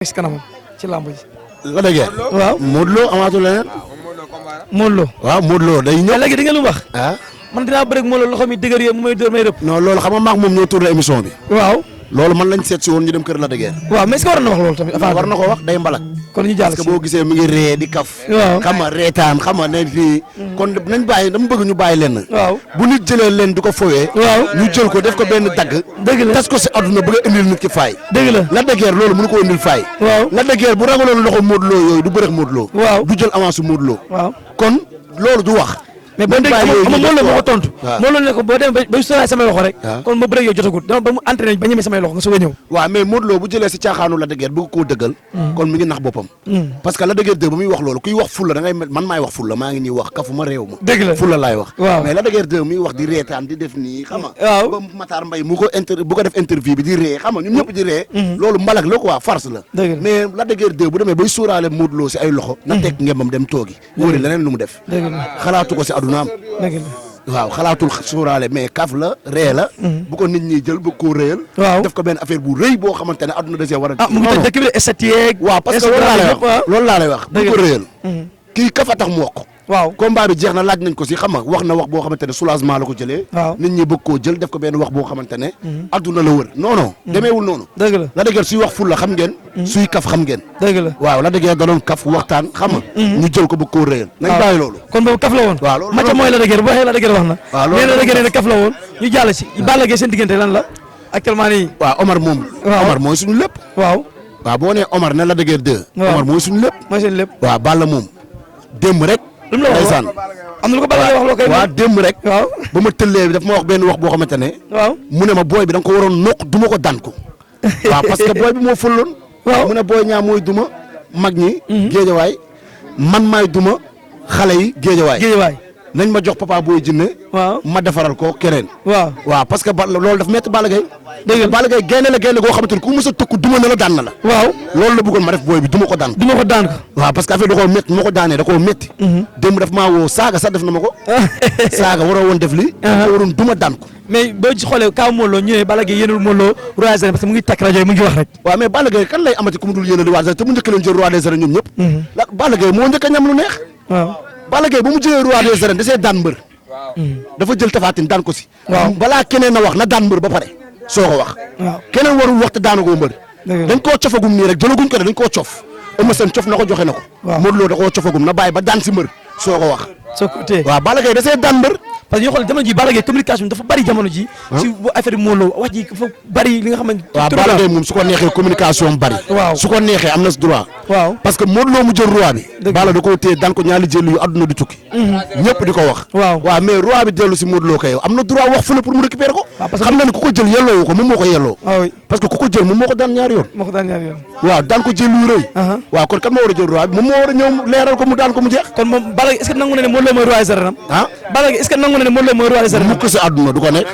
ci kanamam ci lamb ji. la dëgg waaw Modou Lo amaatul leneen. Modou Lo. waaw Modou Lo day ñëw. léegi di nga lu wax. ah man dinaa bëri ak Modou Lo loxo mi dëgër yee mu may dóor may rëpp. non loolu xam nga maak moom ñoo tourné émission bi. waaw. loolu man lañ seet si woon ñu dem kër la dëgg. waaw mais est-ce que war na wax loolu tamit. war na ko wax day mbalak. kon ñu jàll parce que boo gisee mu ngi ree di kaf. waaw xam nga reetaan xam nga ne fii. kon nañ bàyyi dama bëgg ñu bàyyi leen. waaw bu nit jëlee leen di ko fowee. waaw ñu jël ko def ko benn dagg. dëgg la tas ko si àdduna bëgg a indil nit ki faay. dëgg la la dëgg loolu mënu ko indil faay. waaw la dëgg bu ragaloon loxo Modou Lo yooyu du bëreeg Modou Lo. waaw du jël avance su Modou Lo. waaw kon loolu du wax. mais boo dégg xam nga Modou Lo moo ko tontu. waaw Modou Lo ne ko boo demee ba sóoraale samay loxo rek. waaw kon ma bëreeg yow jotagut dama ba mu entraîné ba ñemee samay loxo nga soog a ñëw. waaw mais Modou Lo bu jëlee si caaxaanu la dëgg bëgg koo dëggal. kon mi ngi nax boppam. parce que la dëgg ba muy wax loolu kuy wax fulla da ngay man maay wax fulla maa ngi nii wax kafuma réew ma. dëgg la fulla laay wax. waaw mais la dëgg muy wax di reetaan di def nii xam nga. waaw ba Matar Mbaye bu ko def interview bi di ree xam nga ñun ñëpp di ree. loolu mbalak la quoi farce la. dëgg la mais la dëgg bu demee bay sóoraale Modou Lo si ay loxo. na teg ngembam dem toogi. wóori leneen lu mu def. dëgg la xalaatu ko si adunaam. dëgg la waaw xalaatul sóoraale mais kaf la ree la. bu ko nit ñi jël bëgg koo réyal. waaw def ko benn affaire bu rëy boo xamante ne adduna da see war a. mu ngi tëj dëkk bi de esthétique. waaw parce que loolu laa lay wax bu ko réyal. kii kafa tax mu wax ko. waaw combat bi jeex na laaj nañ ko si xam nga wax na wax boo xamante ne soulagement la ko jëlee. waaw nit ñi bëgg koo jël def ko benn wax boo xamante ne. adduna la wër non non. demeewul noonu. dëgg la la dëgër suy wax ful la xam ngeen. suy kaf xam ngeen. dëgg la waaw la dëgër da doon kaf waxtaan xam nga. ñu jël ko bëgg koo réyal. nañ bàyyi loolu. kon boobu kaf la woon. waaw loolu Macha mooy la dëgër boo xee la dëgër wax na. waaw loolu nee na la dëgër ne kaf la woon ñu jàll si. Balla Gaye seen diggante lan la actuellement nii. waaw Omar moom. waaw Omar mooy suñu lépp. waaw waaw boo nee Omar ne la dëgër 2. waaw Omar mooy suñu lépp. mooy seen lépp. waaw Balla moom démb rek. lu mu la wax ndeysaan am na lu ko Balla Gaye wax loo koy. waaw démb rek. waaw ba ma tëllee bi daf ma wax benn wax boo xamante ne. waaw mu ne ma booy bi da nga ko waroon nokk duma ko daan ko. waaw parce que booy bi moo fëlloon. waaw mu ne booy ñaa mooy duma mag ñi. géejawaay man maay duma xale yi géejawaay. géejawaay nañ ma jox papa booy jinne waaw ma defaral ko keneen. waaw waaw parce que loolu daf métti Balla Gaye. dëgg la Balla Gaye génne la génne goo xamante ni ku mës a tëkku duma na la daan na la. waaw loolu la bëggoon ma def booy bi duma ko daan. du ma ko daan ko. waaw parce que affaire da koo métti ma ko daanee da koo métti. démb daf maa woo saaga sax def na ma ko. saaga waroo woon def li ko waroon duma daan ko. mais boo ci xoolee kaw Modou Lo ñu ne Balla Gaye yéenul Modou Lo roi des arènes parce que mu ngi takk rajo yi mu ngi wax rek. waaw mais Balla Gaye kan lay amati ku mu dul yéene di roi des arènes te mu njëkk leen jël roi des arènes ñoom ñëpp. la Balla Gaye moo njëkk a ñam lu neex. waaw Balla Gaye bu mu jëlee roi des arènes da see daan mbër. dafa jël tafaatin daan ko si. waaw balaa keneen na wax na daan mbër ba pare soo ko wax. waaw keneen warul wax te daanagoo mbër. dëgg la dañ koo cofagum nii rek jëlaguñ ko de dañ koo cof. Eumeu Sène cof na ko joxe na ko. waaw Modou Lo da koo cofagum na bàyyi ba daan si mbër soo ko wax. soo ko téye waaw Balla Gaye da see daan mbër. parce que ñoo xool jamono ji Balla Gaye communication dafa bari jamono ji. si bu affaire bi Modou Lo wax ji dafa bari li nga xamante. waaw Balla Gaye moom su ko neexee communication bari. waaw su ko neexee am na si droit. waaw parce que Modou Lo mu jël roi bi. dëgg Balla da koo téye daan ko ñaari jël yu àdduna di tukki. ñëpp di ko wax. waaw waaw mais roi bi dellu si Modou Lo kay am na droit wax fu ne pour mu récupérer ko. waaw parce que xam na ne ku ko jël yelloowu ko moom moo ko yelloo. waaw oui parce que ku ko jël moom moo ko daan ñaari yoon. moo ko daan ñaari yoon. waaw daan ko jël yu rëy. waaw kon kan moo war a jël roi bi moom moo war a ñëw leeral ko mu daan ko mu jeex. kon moom Balla Gaye est-ce que nangu na ne Modou Lo mooy roi des arènes am. ah Balla Gaye est-ce que nangu na ne Modou Lo mooy roi des arènes am. mukk si àdduna du ko nekk.